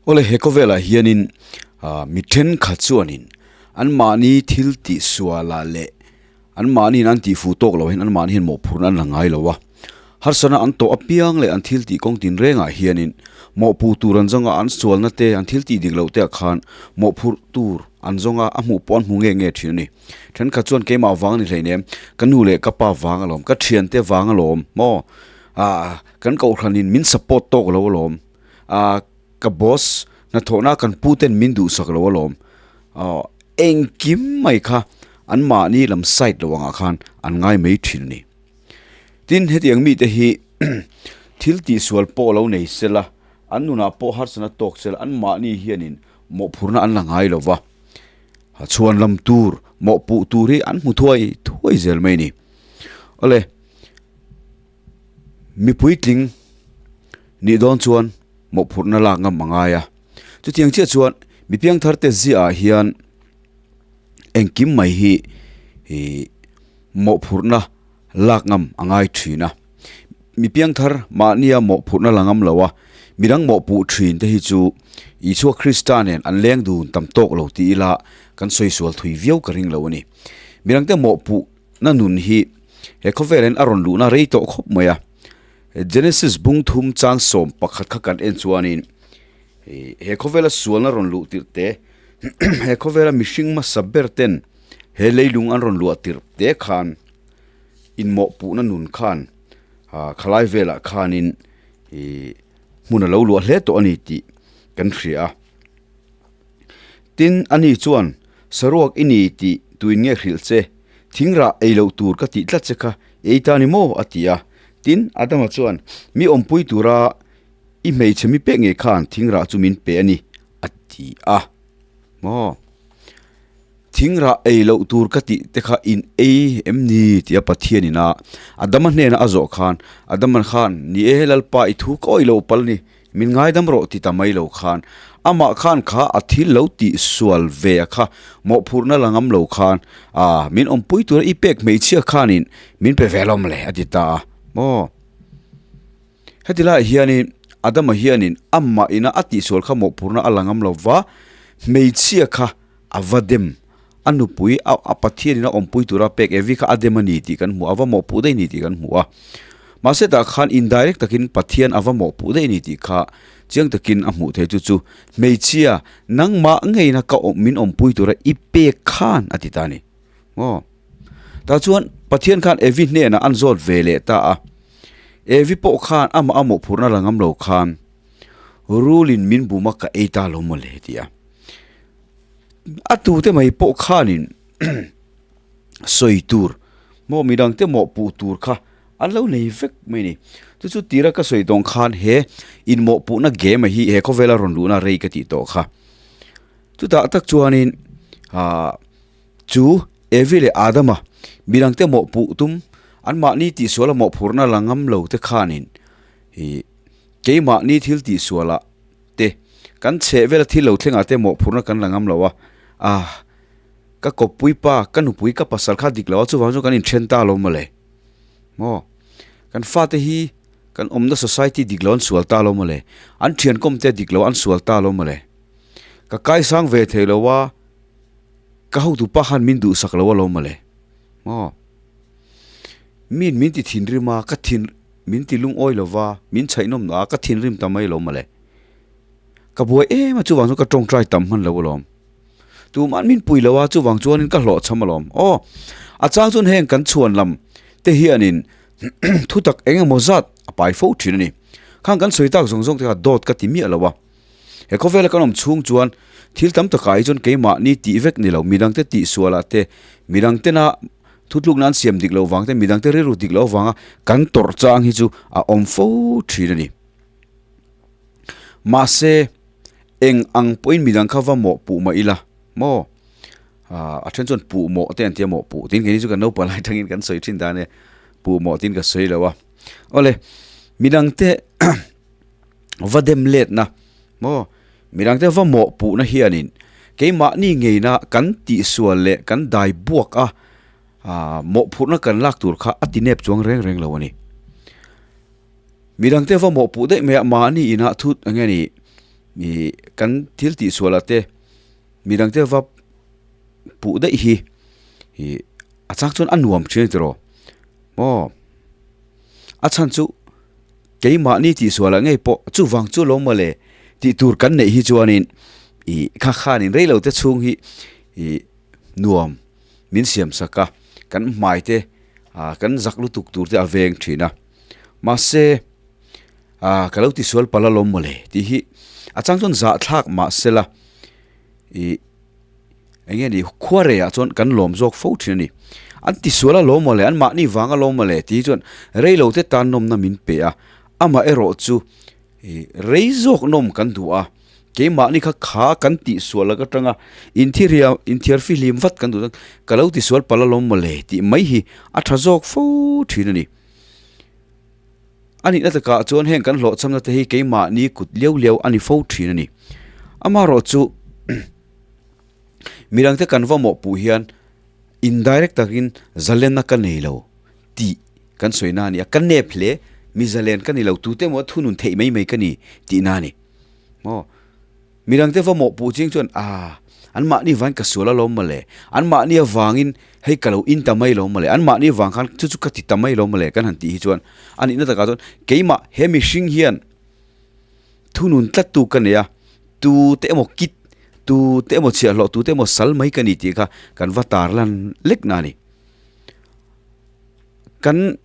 Awle he khawvelah hianin mi thenkhat chuanin anmahni thil tih sualah leh anmahniin an tihfuh tawk loh hian anmahni hian mawhphurhna an la ngai lo a. Harsatna an tawh apiang leh an thil tih kawng tinrengah hianin mawhpuh tur an zawng a, an sualna te, an thil tih dik loh te ah khan mawhphurh tur an zawng a, a hmuh pawh an hmu nge nge thin a ni. Thenkhat chuan keimah vang a ni hleinem, ka nu leh ka pa vang alawm, ka thiante vang alawm maw, ah kan kohhranin min support tawk lo alawm, ah ka boss hnathawhna kan pu ten min duhsak lo alawm, ah engkim mai kha anmahni lam side lo angah khan an ngai mai thin a ni. Tin, hetiang mite hi thil tihsual pawh lo nei sela, an nunah pawh harsatna tawk sela, anmahni hianin mawhphurhna an la ngai lo va, chhuan lam tur, mawhpuh tur hi an hmu thuai thuai zel mai a ni. Awle, mi puitling nih dawn chuan mawhphurhna lak ngam a ngai a, chutiang chiah chuan mi piangthar te ziaah hian engkim mai hi ih mawhphurhna lak ngam a ngai thin a, mi piangthar mahnia mawhphurhna la ngam lo a, midang mawhpuh thin te hi chu Isua Krista nen an leng dun tam tawk lo ti ila kan sawi sual thui viau ka ring lo a ni. Midangte mawhpuhna nun hi he khawvelin a rawn luhna rei tawh khawp mai a, Genesis bung thum chang 11 kha kan en chuanin he khawvela sualna rawn luh tirh te he khawvela mihring hmasa ber ten he leilung an rawn luah tirh te khan inmawhpuhna nun khan khalai velah khanin ih hmun a lo luah hle tawh a ni tih kan hria a. Tin, ani chuan saruak i ni tih tuin nge hrilh che, thingrah ei loh tur ka tih tlat che kha ei ta ni maw? a ti a. Tin, Adama chuan mi awmpui tura I hmeichhe mi pek ngei khan thingrah chu min pe a ni, a ti a. Maw? Thingrah ei loh tur ka tih te kha in ei em ni? tia Pathianin a Adama hnena a zawh khan, Adama khan, Ni e, Lalpa, i thu ka awih lo pal ni, min ngaidam rawh ti ta mai lo khan, amah khan kha a thil lo tih sual ve a kha mawhphurhna la ngam lo khan, a, min awmpui tura i pek hmeichhia khanin min pe ve lawm le, a ti ta a. Maw? Heti laiah hianin Adama hianin amah ina a tihsual kha mawhphurhna a la ngam lo va, hmeichhia kha a va dem. A nupui a a Pathianin a awmpui tura pek Evi kha a dem a ni tih kan hmu a, a va mawhpuh daih a ni tih kan hmu a. Mahse tah khan indirect takin Pathian a va mawhpuh daih a ni tih kha chiang takin a hmuh theih chu chu hmeichhia nangmah ngeina ka awm min awmpui tura i pek khan a ti ta a ni. Aw. Tah chuan Pathian khan Evi hnenah an zawt ve leh ta a. Evi pawh khan amah a mawhphurhna la ngam lo khan rulin min bum a ka ei ta lo maw le ti a. A tute mai pawh khanin sawi tur maw midangte mawhpuh tur kha an lo nei vek mai a ni. Chu chu tira ka sawi tawng khan he inmawhpuhna game hi he khawvela rawn luhna rei ka tih tawh kha. Chutah tak chuanin ah Chu Evi leh Adama midangte mawhpuh tum, anmahni tihsuala mawhphurhna la ngam lo te khanin ih keimahni thil tihsualah te, kan chheh vela thil lo thlengah te mawhphurhna kan la ngam lo a, ah ka kawppui pa, ka nupui, ka pasal kha dik lo a, chuvang chuan kan inthen ta lo mawle. Maw? Kan fate hi kan awmna society dik lo an sual ta lo mawle, an thiankawm te dik lo an sual ta lo mawle. Ka kaisang ve thei lo a. Ka hotu pa khan min duhsak lo alawm mawle. Maw? Min min ti thinrim a, ka thin min ti lungawi lo va, min chhaihnawm na a, ka thinrim ta mai lo mawle. Ka buai em a chuvang chuan ka tawngtai tam hman lo alawm. Tuman min pui lo a chuvang chuanin ka hlawhchham alawm. Aw, a chang chuan heng kan chhuan lam te hianin thutak eng emaw zat a pai fo thin a ni. Khang kan sawi tak zawng zawng te kha dawt ka ti miah lo a. He khawvela kan awm chhung chuan thil tam takah hi chuan keimahni tih vek ni lo, midangte tih sualah te, midangtena thutlukna an siam dik loh vang te, midangte rilru dik loh avanga kan tawrh chang hi chu a awm fo thin a ni. Mahse, eng ang pawhin midang kha va mawhpuh mah ila maw? A then chuan puh mawh te an tia mawh puh tiin keini chu kan naupang lai atangin kan sawi thin dan e, puh mawh tiin ka sawi lo a. Awle, midangte va dem letna maw midangte va mawhpuhna hianin keimahni ngeina kan tihsual leh kan dai buak a ah mawhphurhna kan lak tur kha a ti nep chuang reng reng lo a ni. Midangte va mawhpuh daih mai a mahni inah thut eng nge ni Ih kan thil tihsualah te midangte va puh daih hi ih a chang chuan a nuam thin a ni tiraw maw a chhan chu keimahni tihsualah ngei pawh chuvang chu lo mawle tih tur kan neih hi chuanin ih kha khanin reilo te chhung hi ih nuam min siam sak a kan hmai te ah kan zak lutuk tur te a veng thin a mahse ah ka lo tisual palh alawm mawle tih hi a chang chuan zahthlak mahsela ih eng nge ni khua rei ah chuan kan lawm zawk fo thin a ni an tisual alawm mawle an mahni vang alawm mawle tih hi chuan reilo te tan nawmna min pe a amaherawh chu ih rei zawk nawm kan duh a keimahni kha kha kan tihsual lak atanga inthiria inthiar fihlim vat kan duh chuan ka lo tisual palh alawm mawle tih mai hi a tha zawk fo thin a ni. A nihna takah chuan heng kan hlawhchhamna te hi keimahni kut liau liau a ni fo thin a ni. Amaherawhchu midangte kan va mawhpuh hian indirect takin zalenna ka nei lo tih kan sawina a ni a, ka nep hle, mi zalen ka ni lo, tute emaw thunun theih mai mai ka ni tihna a ni. Maw? Midangte va mawhpuh ching chuan, Aaa, anmahni vain ka sual alawm mawle, anmahni avangin hei ka lo in ta mai lo mawle, anmahni avang khan chu chu ka ti ta mai lo mawle kan han tih hi chuan a nihna takah chuan keimah he mihring hian thunun tlattu ka nei a, tute emaw kit, tute emaw chhiahhlawh, tute emaw sal mai ka ni tih kha kan va tarlan lek na a ni. Kan.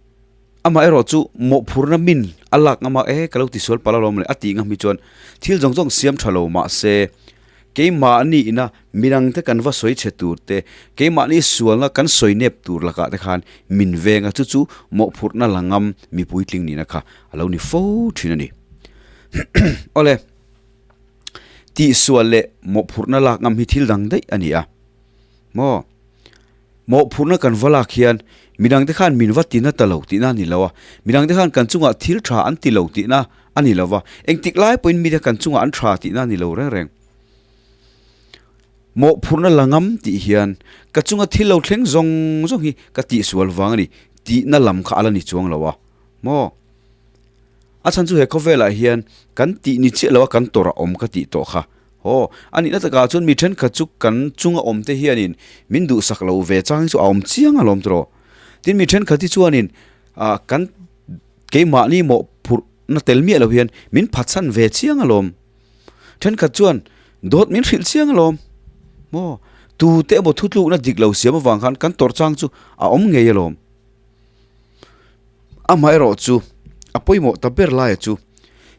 Amaherawh chu mawhphurna min a lak ngam a, e ka lo tisual palh alawm le a tih ngam hi chuan thil zawng zawng siam tha lo mahse keimahni ina midangte kan va sawi chhe tur te, keimahni sualna kan sawi nep tur lakah te khan min veng a, chu chu mawhphurhna la ngam mi puitling nihna kha a lo ni fo thin a ni. Awle, tihsual leh mawhphurhna lak ngam hi thil dang daih a ni a maw? Mawhphurhna kan va lak hian midangte khan min va tina ta lo tihna a ni lo a, midangte khan kan chungah thil tha an ti lo tihna a ni lo va, engtik lai pawhin mite kan chungah an tha tihna a ni lo reng reng. Mawhphurhna la ngam tih hian ka chunga thil lo thleng zawng zawng hi ka tihsual vang a ni tihna lam kha a la ni chuang lo a maw? A chhan chu he khawvelah hian kan tih ni chiah lo a kan tawrh a awm ka tih tawh kha. Aw, a nihna takah chuan mi thenkhat chu kan chunga awm te hianin min duhsak lo ve chang hi chu a awm chiang alawm tawh. Tin mi thenkhat hi chuanin ah kan keimahni mawhphurhna tel miah lo hian min phatsan ve chiang alawm. Thenkhat chuan dawt min hrilh chiang alawm. Maw, tute emaw thutlukna dik lo siam avang khan kan tawrh chang chu a awm ngei alawm. Amaherawh chu, a pawimawh ta ber laia chu,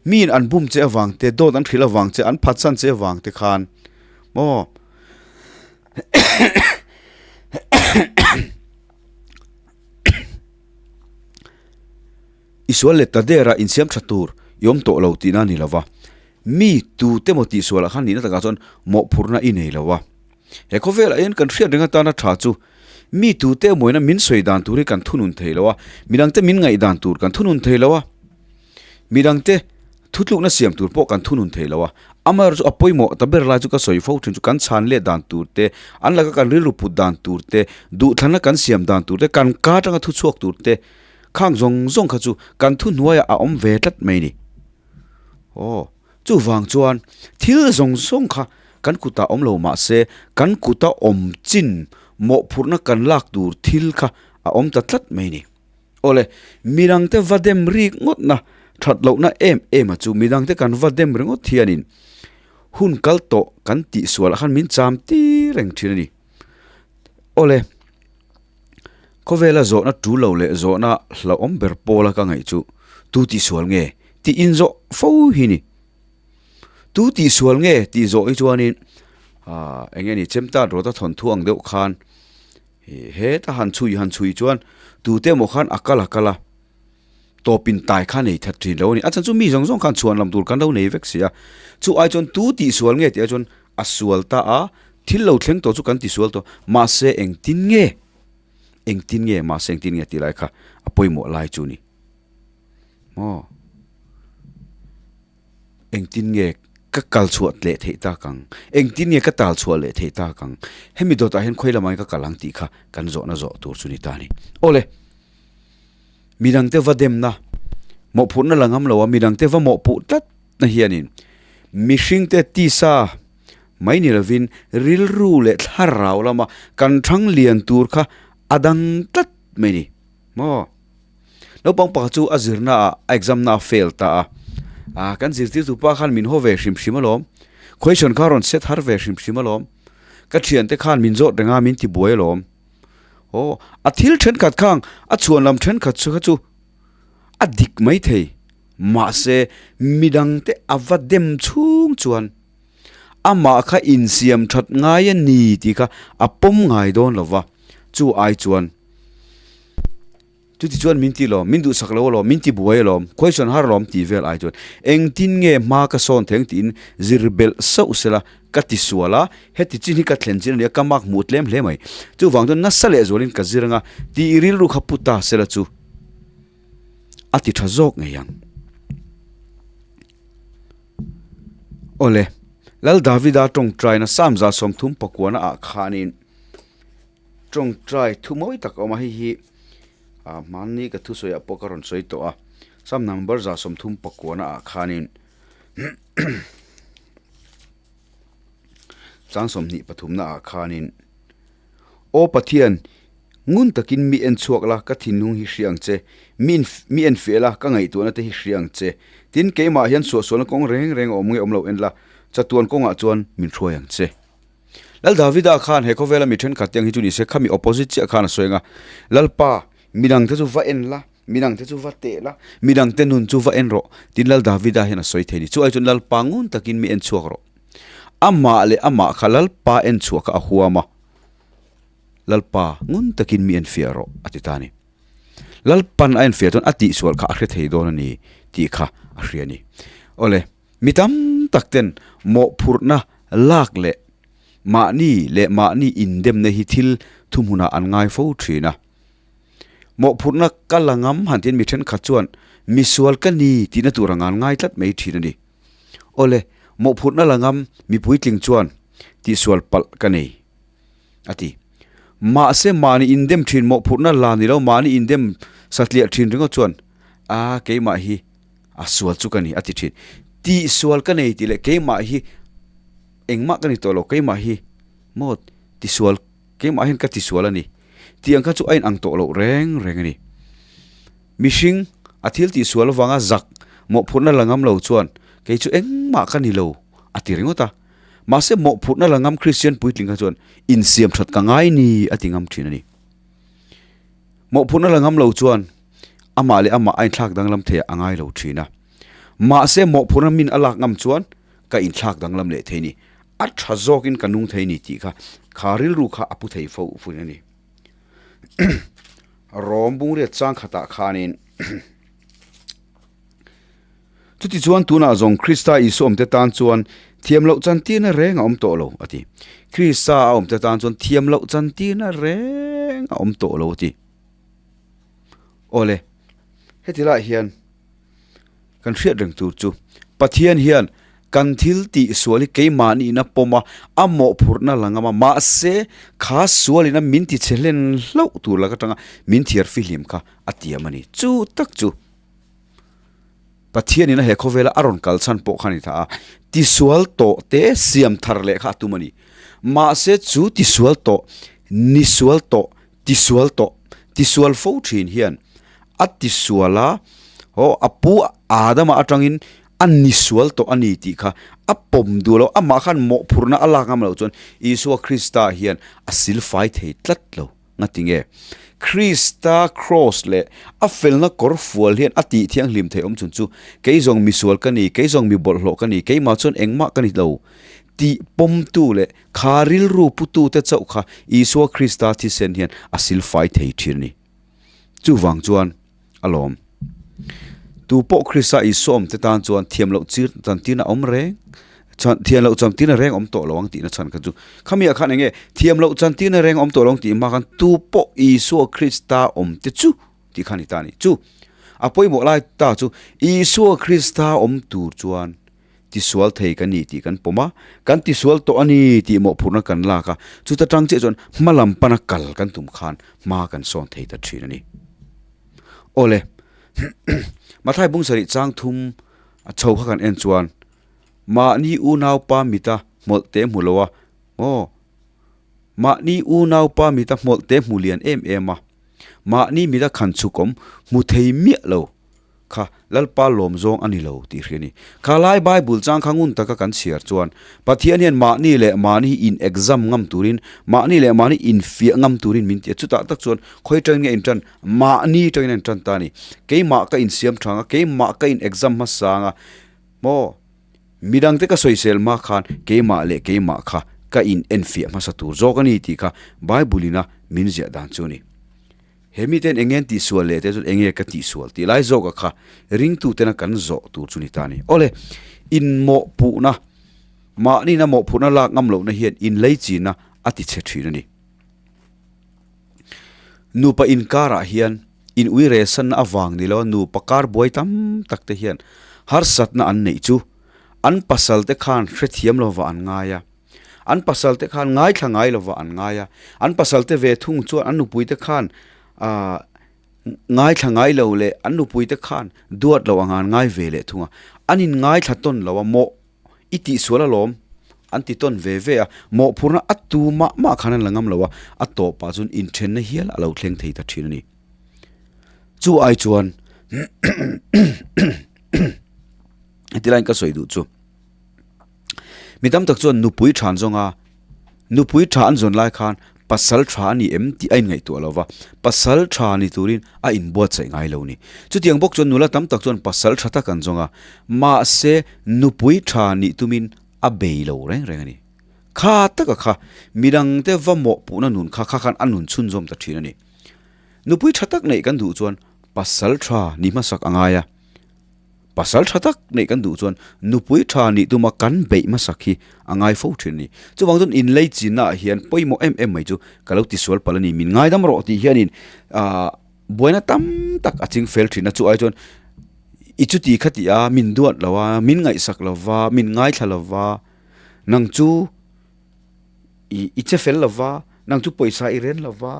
miin an bum che avang te, dawt an hrilh avang che, an phatsan che avang te khan maw i sual let ta der a, insiam tha tur i awm tawh lo tihna a ni lo va, mi tute maw tihsualah khan nihna takah chuan mawhphurhna i nei lo a. He khawvelah hian kan hriat reng atana tha chu mi tute mawina min sawi dan tur hi kan thunun thei lo a, midangte min ngaih dan tur kan thunun thei lo a, midangte thutlukna siam tur pawh kan thunun thei lo a. Amaherawhchu a pawimawh ta ber lai chu ka sawi fo thin chu kan chhan leh dan tur te, an laka kan rilru put dan tur te, duhthlanna kan siam dan tur te, kan ka atanga thu chhuak tur te, khang zawng zawng kha chu kan thuhnuaiah a awm ve tlat mai a ni. Aw. Chuvang chuan thil zawng zawng kha kan kutah awm lo mah se kan kuta awm chin mawhphurhna kan lak tur thil kha a awm ta tlat mai ni. Awle, midangte va dem rik ngawtna that lohna em em a chu midangte kan va dem ringawt hianin hun kal tawh kan tihsualah khan min cham tir reng thin a ni. Awle, khawvela zawhna tul lo leh zawhna hlauhawm ber pawla ka ngaih chu tu tihsual nge tih inzawh fo hi ni. Tu tihsual nge tih zawh hi chuanin ah eng nge ni chemtan rawta thawnthu ang deuh khan heta han chhui han chhui chuan tute emaw khan a kal a kal a. Tawpin tai kha nei that thin lo a ni. A chhan chu mi zawng zawng khan chhuan lam tur kan lo nei vek si a. Chu ai chuan tu tihsual nge tih ai chuan a sual ta a, thil lo thleng tawh chu kan tisual tawh. Mahse engtin nge? Engtin nge? Mahse engtin nge tih lai kha a pawimawh lai chu ni. Maw? Engtin nge ka kal chhuah leh theih tak ang? Engtin nge ka tal chhuah leh theih tak ang? Hemi dawtah hian khawi lamah hian ka kal ang tih kha kan zawhna zawh tur chu ni ta a ni. Awle! Midangte va demna, mawhphurhna la ngam lo a, midangte va mawhpuh tlatna hianin Mihringte tisa mai ni lovin rilru leh thlarau lama kan thang lian tur kha a dang tlat mai ni maw? Naupang pakhat chu a zirna ah a exam na a fail ta a, ah kan zirtirtu pa khan min haw ve hrim hrim alawm, question kha rawn set har ve hrim hrim alawm, ka thiante khan min zawt reng a min ti buai alawm, aw a thil thenkhat khang a chhuan lam thenkhat chu kha chu a dik mai thei mahse midangte a va dem chhung chuan amah kha insiam that ngai a ni tih kha a pawm ngai dawn lo va, chu ai chuan. Chuti chuan min ti lawm, min duhsak lo alawm, min ti buai alawm, question har alawm tih vel ai chuan engtin nge hma ka sawn theng tiin zir belh sauh sela ka ti sual a, heti chin hi ka thlen chin a nia, ka mark hmuh tlem hle mai. Chuvang chuan nasa leh zualin ka zir anga tih rilru kha pu ta sela chu a ti tha zawk ngei ang. Awle, Lal Davida tawngtaina Psalm 30 pakuana ah khanin Tawngtai thu mawi tak a awm a, hei hi ah hmanni ka thusawi ah pawh ka rawn sawi tawh a, Psalm number 30 pakuana ah khanin chang 23 na ah khanin Aw Pathian, ngun takin mi en chhuak la, ka thinlung hi hria ang che, mi mi en fiah la, ka ngaihtuahna te hi hria ang che. Tin, keimah hian suahsualna kawng reng reng a awm nge awm lo en la, chatuan kawngah chuan min hruai ang che. Lal Davida khan he khawvela mi thenkhat te ang hi chu ni se, khami opposite chiah khan a sawi ang a, Lalpa, midangte chu va en la, midangte chu va teh la, midangte nun chu va en rawh, tin Lal Davida hian a sawi thei a ni. Chu ai chuan Lalpa ngun takin mi en chhuak rawh. Amah leh amah kha Lalpa en chhuah kha a huam a, Lalpa ngun takin mi en fiah rawh a ti ta a ni. Lalpan a en fiah chuan a tihsual kha a hre thei dawn a ni tih kha a hria a ni. Awle. Mi tam tak ten mawhphurhna lak leh mahni leh mahni indemna hi thil thuhmunah an ngai fo thin a. Mawhphurhna ka la ngam han tiin mi thenkhat chuan misual ka ni tihna tur a ngan ngai tlat mai thin a ni. Awle, mawhphurhna la ngam mi puitling chuan tihsual palh ka nei a ti. Mahse mahni indem thin mawhphurhna la ni lo mahni indem satliah thin ringawt chuan a keimah hi A sual chu ka ni, a ti thin. Tih sual ka nei tih leh keimah hi engmah ka ni tawh lo, keimah hi maw tisual, keimah hian ka tisual a ni tih ang kha chu a inang tawh loh reng reng a ni. Mihring a thil tihsual avanga zak mawhphurhna la ngam lo chuan kei chu engmah ka ni lo a ti ringawt a. Mahse mawhphurhna la ngam Kristian puitling kha chuan insiam that ka ngai ni a ti ngam thin a ni. Mawhphurhna la ngam lo chuan amah leh amah a inthlak danglam thei a ngai lo thin a. Mahse mawhphurhna min a lak ngam chuan ka inthlak danglam leh thei ni. A tha zawkin ka nung thei ni tih kha kha rilru kha a pu thei fo fuin a ni. Rawm bungriat chang khatah khanin Chutichuan tunah zawng Krista Isua awmte tan chuan thiam loh chantirna reng a awm tawh lo, a ti. Krista a awmte tan chuan thiam loh chantirna reng a awm tawh lo, a ti. Awle, heti lai hian kan hriat reng tur chu Pathian hian kan thil tih sual hi keimahniin a pawm a, a mawhphurhna la ngam a, mahse kha sualin a min ti chhe hlen hlauh tur lak atanga min thiar fihlim kha a tiam a ni. Chu tak chu Pathianin a he khawvela a rawn kal chhan pawh kha a ni ta a, tisual tawh te siam thar leh kha a tum a ni. Mahse chu tisual tawh, nisual tawh, tisual tawh, tisual fo thin hian a tisual a, aw a pu Adama atangin a nisual tawh a ni tih kha a pawm duh lo, amah khan mawhphurhna a lak ngam loh chuan Isua Krista hian a silfai thei tlat lo. Ngati nge? Krista kraws leh a felna kawr fual hian a tih thianghlim theih awm chhun chu, Kei zawng misual ka ni, kei zawng mi bawlhhlawh ka ni, keimah chuan engmah ka ni lo tih pawmtu leh kha rilru putute chauh kha Isua Krista thisen hian a silfai thei thin a ni. Chuvang chuan a lawm. Tu pawh Krista Isua awmte tan chuan thiam loh chir chantirna awm reng, thiam loh chantirna reng awm tawh lo ang tihna chhan kha chu. Khamiah khan eng nge thiam loh chantirna reng awm tawh lo ang tih hma khan tu pawh Isua Krista awmte chu tih kha a ni ta a ni. Chu a pawimawh lai ta chu Isua Krista awm tur chuan tisual thei ka ni tih kan pawm a, kan tisual tawh a ni tih mawhphurhna kan lak a, chuta tang chiah chuan hma lam pana kal kan tum khan hma kan sawn thei ta thin a ni. Awle, Mathai bung sarih chang thum a chho kha kan en chuan. Mahni unaupa mita hmawlh te hmu lo a, maw? Mahni unaupa mita hmawlh te hmu lian em em a, mahni mita khan chhukawm hmu thei miah lo kha Lalpa lawm zawng a ni lo tih hria a ni. Kha lai Bible chang kha ngun taka kan chhiar chuan Pathian hian mahni leh mahni in exam ngam turin, mahni leh mahni infiah ngam turin min ti a. Chutah tak chuan khawi tangin nge intan? Mahni tangin a intan ta a ni. Keimah ka insiam thang a, keimah ka in exam hmasa ang a, maw? Midangte ka sawisel hma khan keimah leh keimah kha ka in enfiah hmasa tur zawk a ni tih kha Bible ina min ziah dan chu a ni. He miten eng nge an tihsual leh te chuan eng nge ka tihsual tih lai zawka kha ringtutena kan zawh tur chu ni ta a ni. Awle, inmawhpuhna, mahniin a mawhphurhna lak ngam lohna hian inleichina a ti chhe thin a ni. Nupa inkarah hian in ui resanna avang ni lo nupa kar buai tam tak te hian harsatna an neih chu an pasal te khan hrethiam lova an ngai a, an pasal te khan ngaithla ngai lova an ngai a, an pasal te ve thung chuan an nupui te khan ah ngaithla ngai lo leh an nupui te khan duat lo ang an ngai ve leh thung a, an in ngaithla tawn lo a mawh. I tihsual alawm, an ti tawn ve ve a, mawhphurhna a tu mah mah khan an la ngam lo a, a tawpah chuan inthenna hial a lo thleng thei ta thin a ni. Chu ai chuan heti laiin ka sawi duh chu, mi tam tak chuan nupui than zawnga Nupui tha an zawn lai khan pasal tha a ni em tih a inngaihtuah lo va, pasal tha ni turin a inbuatsaih ngai lo ni. Chutiang bawk chuan nula tam tak chuan pasal tha tak an zawng a, mahse nupui tha nih tumin a bei lo reng reng a ni. Kha taka kha midangte va mawhpuhna nun kha kha khan a nun chhunzawm ta thin a ni. Nupui tha tak neih kan duh chuan pasal tha ni hmasak a ngai a. Pasal tha tak neih kan duh chuan nupui tha nih tuma kan beih hmasak hi a ngai fo thin a ni. Chuvang chuan inlei chinna ah hian pawimawh em em mai chu ka lo tisual palh a ni, min ngaidam rawh tih hianin aah buaina tam tak a ching fel thin a, chu ai chuan i chuti kha tih a min duat lo a, min ngaihsak lo va, min ngaithla lo va, nang chu i i che fel lo va, nang chu pawisa i ren lo va,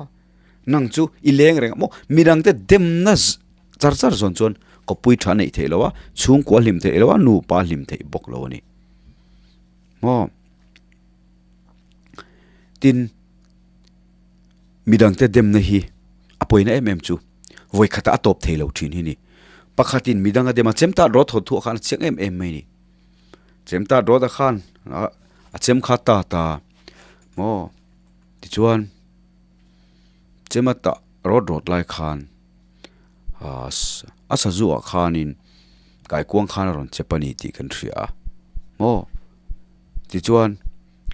nang chu i leng reng a maw midangte demna Char char zawn chuan kawppui tha neih theih lo a, chhungkua hlim theih lo a, nupa hlim theih bawk lo a ni. Maw? Tin, midangte demna hi a pawina em em chu vawi khata a tawp thei lo thin hi ni. Pakhatin midang a dem a, chem tat rawt haw thuah khan a chiang em em mai ni. Chem tat rawt a khan a chem kha ta ta maw? Tichuan, chem a tah rawt rawt lai khan A sazu ah khanin kaikuang khan a rawn chep a ni tih kan hria a maw tichuan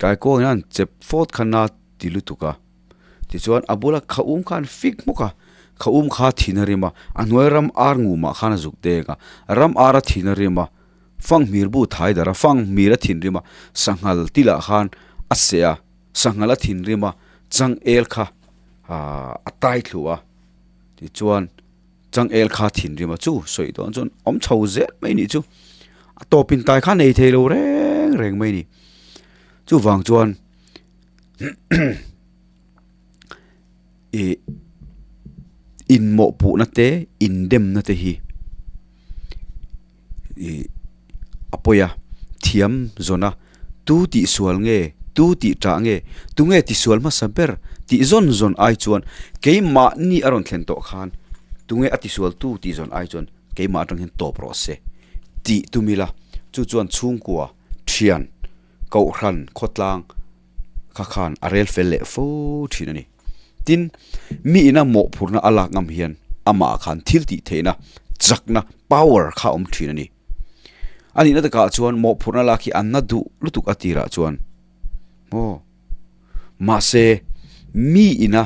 kaikuang hian chep fawt kha na ti lutuk a tichuan a bula kha um khan fik hmawk a kha um kha thin a rim a a hnuai ram ar ngumah khan a zuk deng a ram ar a thin a rim a fanghmir bu thai darh a fanghmir a thinrim a sanghal tilah khan a seh a sanghal a thinrim a changel kha ahh a tai thlu a. Tichuan, changel kha thinrim a chu sawi dawn chuan awm chho zel mai nih chu. A tawp in tai kha nei thei lo reng reng mai ni. Chuvang chuan ih inmawhpuhna te indemna te hi ih a pawi a, thiam zawn a, tu tihsual nge, tu tih ṭah nge, tunge tisual hmasa ber tih zawn zawn ai chuan keimahni a rawn thlen tawh khan tunge a tisual tu tih zawn ai chuan keimah aṭang hian tawp rawh se tih tum ila chu chuan chhungkua ṭhian kohhran khawtlang kha khan a rel fel leh fo thin a ni. Tin, mi ina mawhphurhna a lak ngam hian amah khan thil tih theihna, chakna, power, kha a awm thin a ni. A nihna takah chuan mawhphurhna lak hi an na duh lutuk a tirah chuan maw mahse mi ina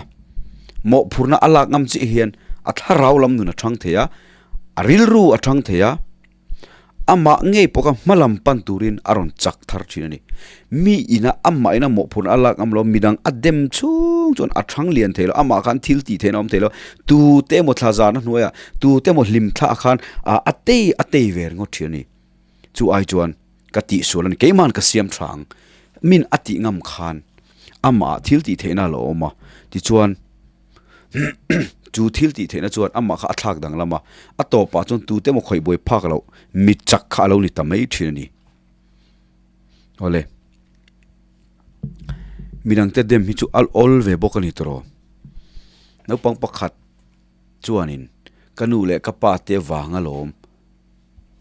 mawhphurhna a lak ngam chiah hian a thlarau lam nun a thang thei a, a rilru a thang thei a. Amah ngei pawh kha hmalam pan turin a rawn chak thar thin a ni. Mi ina amah ina mawhphurhna a lak ngam lo, midang a dem chhung chuan a thang lian thei lo, amah khan thil tih theihna a awm thei lo, tute emaw thla zahna hnuaiah, tute emaw hlim thla khan a tei a tei ve ringawt thin a ni. Chu ai chuan ka tihsual a ni, keimahan ka siam tha ang, min a tih ngam khan amah ah thil tih theihna a lo awm a, tichuan, Chu thil tih theihna chuan amah kha a thlak danglam a, a tawpah chuan tute emaw khawih buai phak loh mit chak kha a lo ni ta mai thin a ni. Awle. Midangte dem hi chu al awl ve bawk a ni tawh. Naupang pakhat chuanin ka nu leh ka pa te vang alawm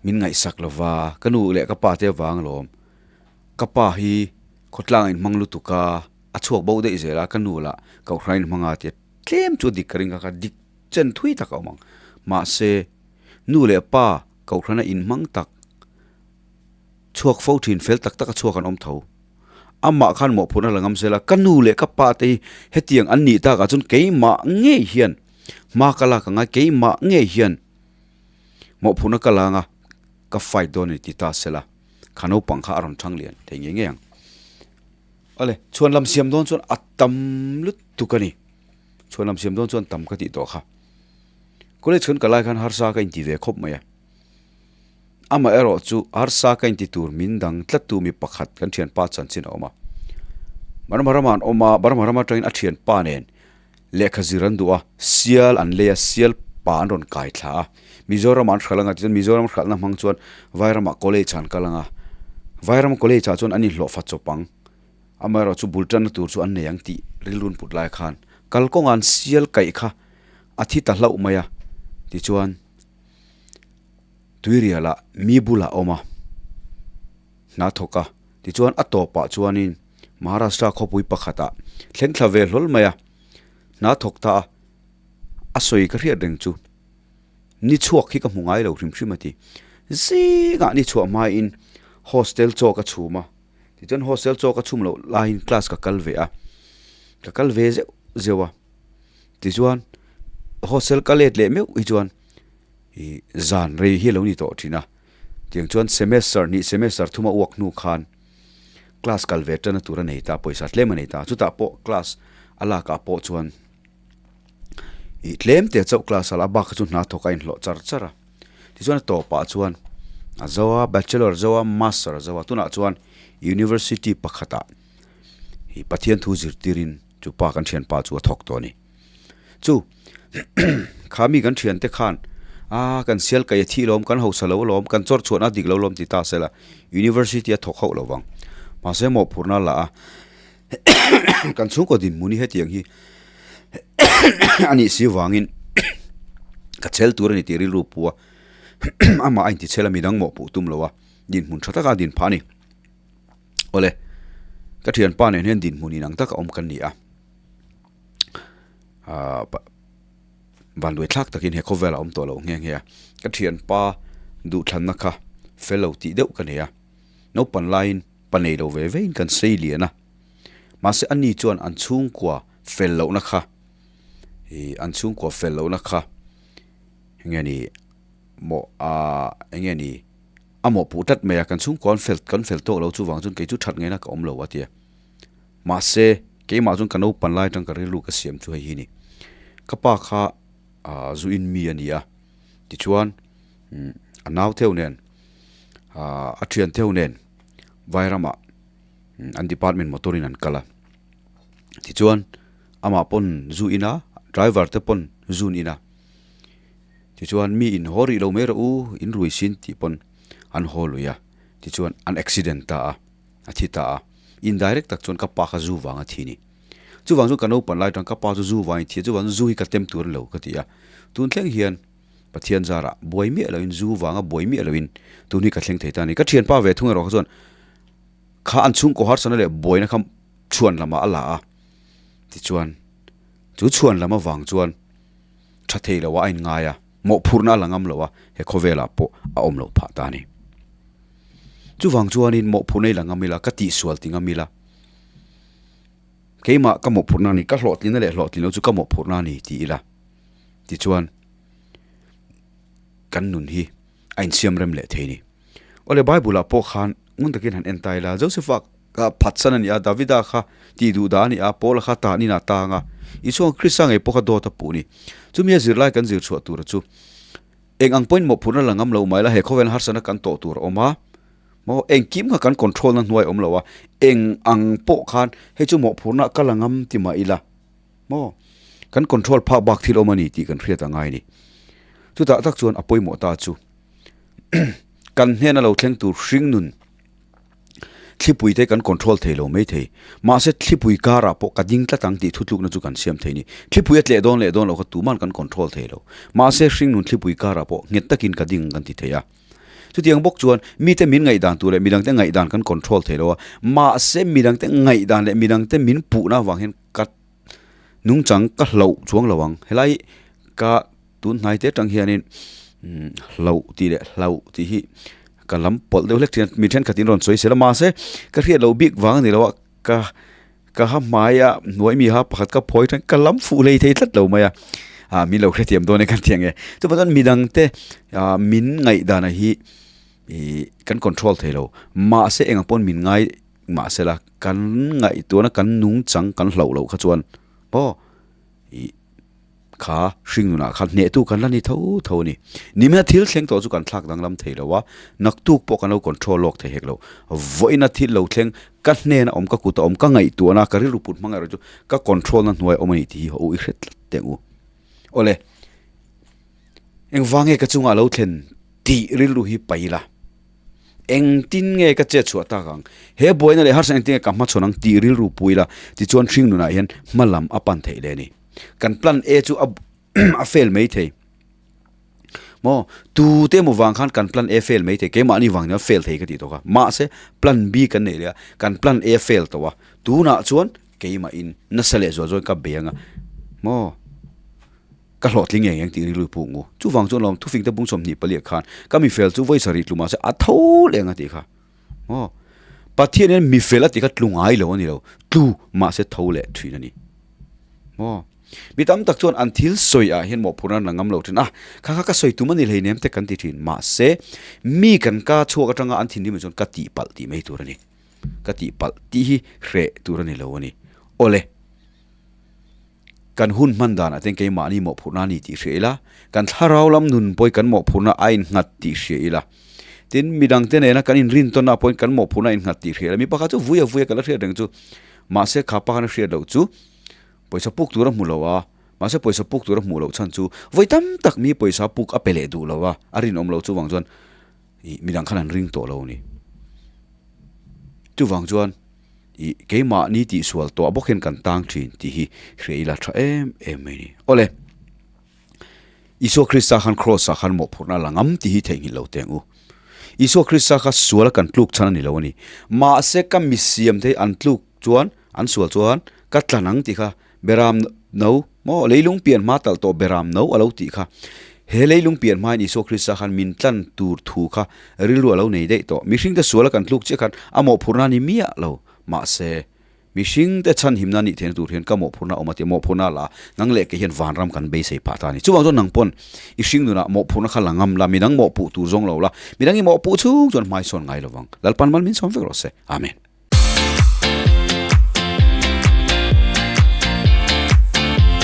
min ngaihsak lova, ka nu leh ka pa te vang alawm ka pa hi khawtlang a inhmang lutuk a, a chhuak bo daih zel a, ka nu lah kohhran a inhmang a tia tlem chu dik ka ring kha kha dik chen thui tak a awm ang. Mahse, nu leh pa kohhran a inhmang tak chhuak fo thin fel tak tak a chhuak an awm tho. Amah khan mawhphurhna la ngam zel a, ka nu leh ka pa te hi hetiang an nih takah chuan keimah ngei hian hma ka lak ang a, keimah ngei hian mawhphurhna ka la ang a, ka fight dawn a ni ti ta sela, kha naupang kha a rawn thang lian thei ngei ngei ang. Awle, chhuan lam siam dawn chuan a tam lutuk a ni. Chhuan lam siam dawn chuan tam ka tih tawh kha. College kan kal lai khan harsa ka inti ve khawp mai a. Amaherawh chu harsa ka inti tur min dang tlattu mi pakhat kan thianpa chanchin a awm a. Burma ramah an awm a, Burma ram atangin a thianpa nen lehkha zir an duh a, sial an lei a, sial pa an rawn kai thla a. Mizoramah an hralh anga tichuan Mizoram hralhna hmang chuan Vairamah college ah an kal anga, Vairam college ah chuan an inhlawhfa chawp ang. Amaherawh chu bul tanna tur chu an nei ang tih rilrun put lai khan kalkawnga an sial kaih kha a thi ta hlauh mai a, tichuan Tuirialah mi bulah a awm a, hna thawk a, tichuan a tawpah chuanin Maharashtra khawpui pakhatah thleng thla ve hlawl mai a, hna thawk ta a, a sawi ka hriat reng chu ni chhuak hi ka hmu ngai lo hrim hrim a ti. Zingah ni chhuah hmain hostel chaw ka chhum a, tichuan hostel chaw ka chhum loh laiin class ka kal ve a, ka kal ve zeuh zeuh a, tichuan hostel ka let leh meuh hi chuan Ih zan rei hi a lo ni tawh thin a, tiang chuan semester hnih semester thuma uak hnu khan class kal ve tana tur a nei ta, pawisa tlem a nei ta, chutah pawh class a lakah pawh chuan ih tlem te chauh class a la a bak kha chu hna thawk a inhlawh char char a, tichuan a tawpah chuan a zo a bachelor a zo a master a zo a tunah chuan university pakhatah ih Pathian thu zirtirin chu pa kan thianpa chu a thawk tawh a ni. Chu kha mi kan thiante khan a kan sial kaih a thih lawm kan hausa lo lawm kan chawrh chhuahna dik lo lawm ti ta sela university a thawk hauh lo vang mahse mawhphurhna la a kan chhungkaw dinhmun hi hetiang hi a nih si vangin ka chel tur a ni tih rilru pu a amah a intichhel a midang mawhpuh tum lo a dinhmun tha taka a din phah a ni awle ka thianpa nen hian dinhmun inang taka awm kan ni a. Ahh vanduai thlak takin he khawvel a awm tawh loh nghe nghe a, ka thianpa duhthlanna kha fel lo tih deuh ka nei a, naupan laiin pa nei lo ve vein kan sei lian a, mahse ani chuan an chhungkua fel lohna kha ih an chhungkua fel lohna kha enge ni maw ahh enge ni a mawhpuh tlat mai a, kan chhungkua an fel kan fel tawk lo chuvang chuan kei chu that ngaihna ka awm lo a tia. Mahse, keimah chuan ka naupan lai atang ka rilru ka siam chu hei hi ni. Ka pa kha ah zu in mi a ni a, tichuan a nau theuh nen ah a thian theuh nen Vairamah an department motor in an kal a. Tichuan amah pawn zu in a, driver te pawn zu an in a. Tichuan mi in haw rih lo mai rawh u, in rui sin tih pawn an haw lui a, tichuan an accident ta a. A thi ta a, indirect tak chuan ka pa kha zu vang a thi ni. Chuvang chuan ka naupan lai atang ka pa chu zu vangin thi a, chuvang chuan zu hi ka tem tur a ni lo ka ti a. Tun thleng hian Pathian zarah buai miah loin zu vanga buai miah loin tun hi ka thleng thei ta a ni. Ka thianpa ve thung erawh kha chuan kha an chhungkaw harsatna leh buaina kha chhuan lamah a la a, tichuan chu chhuan lam avang chuan tha thei loah a inngai a. Mawhphurhna a la ngam lo a, he khawvelah pawh a awm loh phah ta a ni. Chuvang chuanin mawhphurhna i la ngam ila, ka tihsual ti ngam ila, keimah ka mawhphurhna a ni, ka hlawhtlinna leh hlawhtlin loh chu ka mawhphurhna a ni ti ila, tichuan kan nun hi a insiam rem leh thei a ni. Awle Bible-ah pawh khan ngun takin han en ta ila, Joseph-a kha phatsan a ni a, Davida kha tih duh dah a ni a, Paula kha tan inah tang a, Isua Krista ngei pawh kha dawt a puh a ni. Chumi a zirlai kan zir chhuah tura chu eng ang pawhin mawhphurhna la ngam lo mai la, he khawvel harsatna kan tawh tur a awm a, maw engkim kha kan control na hnuai a awm lo a, eng ang pawh khan hei chu mawhphurhna ka la ngam ti mah ila, maw kan control phak bak thil awm a ni tih kan hriat a ngai a ni. Chutah tak chuan a pawimawh ta chu kan hnena lo thleng tur hringnun. Thlipui te kan control thei lo mai thei. Mahse thlipui karah pawh ka ding tlat ang tih thutlukna chu kan siam thei ni. Thlipui a tleh dawn leh dawn loh kha tuman kan control thei lo. Mahse hringnun thlipui karah pawh nghet takin ka ding kan ti thei a. Chutiang bawk chuan mite min ngaihdan tur leh midangte ngaihdan kan control thei lo a. Mahse midangte ngaihdan leh midangte min puhna avang hian ka nungchang ka hlauh chuang lo ang. Helai ka Tun hnai te atang hianin hlauh tih leh hlauh tih hi ka lam pawlh deuh hlek thin a, mi thenkhat in rawn sawi sel a mahse ka hriat loh bik vang a ni lo a, ka ka ha hmaia hnuai mi ha pakhat ka phawi than ka lam fuh hlei thei tlat lo mai a, ah min lo hrethiam dawn e ka ti ang e. Chuvang chuan midang te ah min ngaihdan hi ih kan control thei lo mahse engah pawn min ngai mahse la kan ngaihtuahna kan nungchang kan hlauh loh kha chuan aw ih. Kha hringnunah khan hnehtu kan la ni tho tho a ni. Nimina thil thleng tawh chu kan thlak danglam thei lo a, naktuk pawh kan lo control lawk thei hek lo. Vawiina thil lo thleng ka hnena awm, ka kuta awm, ka ngaihtuahna, ka rilru put hmang erawh chu ka control na hnuai awm a ni tih hi haw u i hre tlat teh u. Awle, engvang nge ka chungah lo thlen tih rilru hi paih ila. Engtin nge ka chet chhuah tak ang? He buaina leh harsa engtin nge ka hmachhawn ang tih rilru pui ila, tichuan hringnunah hian hma lam a pan theih leh a ni. Kan plan A chu a a fail mai thei. Maw? Tu te emaw vang khan kan plan A fail mai thei, keimahni vang nia fail thei ka tih tawh kha. Mahse, plan B kan neih leh a, kan plan A fail tawh a, tunah chuan keimahin nasa leh zual zawin ka bei ang a, maw? Ka hlawhtling ngei ang tih rilru puk ngu. Chuvang chuan lawm thufing te bung 24 ah khan ka mifel chu vawi sarih tlu mahse a tho leh ang a tih kha. Maw? Pathian hian mifel a tih kha tlu ngai lo a ni lo, tlu mahse tho leh thin a ni. Maw? Mi tam tak chuan an thil sawi ah hian mawhphurhna an la ngam lo thin a, kha kha ka sawi tum a ni hleinem te kan ti thin. Mahse, mi kan ka chhuak atanga an thinrim ah chuan ka tihpalh tih mai tur a ni. Ka tihpalh tih hi hreh tur a ni lo a ni. Awle. Kan hun hman danah ten keimahni mawhphurhna a ni tih hria ila, kan thlarau lam nun pawhin kan mawhphurhna a innghat tih hria ila. Tin, midangte nena kan inrintawnna pawhin kan mawhphurhna a innghat tih hria ila. Mi pakhat chu vui a vui a ka la hriat reng chu. Mahse, kha pa khan a hriat loh chu pawisa puk tur a hmu lo a, mahse pawisa puk tur a hmuh loh chhan chu vawi tam tak mi pawisa puk a pe leh duh lo a, a rinawm lo chuvang chuan ih midang khan an ring tawh lo a ni. Chuvang chuan. Ih, keimahni tihsual tawh bawk hian kan tang thin tih hi hria ila tha em em mai ni. Awle, Isua Krista khan Kraws ah khan mawhphurhna a la ngam tih hi theihnghilh lo teh ang u. Isua Krista kha suala kan tluk chhan a ni lo a ni. Mahse ka misiam te hi an tluk chuan, an sual chuan ka tlan ang tih kha Beram no maw leilung pian hma talh tawh beram no a lo tih kha. He leilung pian hmain Isua Krista khan min tlan tur thu kha rilru a lo nei daih tawh. Mihringte suala kan tluk chiah khan a mawhphurhna a ni miah lo. Mahse, mihringte chhanhimna nih theihna tur hian ka mawhphurhna a awm a ti a, mawhphurhna a la a, nang leh kei hian vanram kan beisei phah ta a ni. Chuvang chuan nang pawn i hring nunah mawhphurhna kha la ngam la, midang mawhpuh tur zawng lo la, midang i mawhpuh chhung chuan hmaisawn ngai lovang. Lalpan mal min sawm vek rawh se. Amen.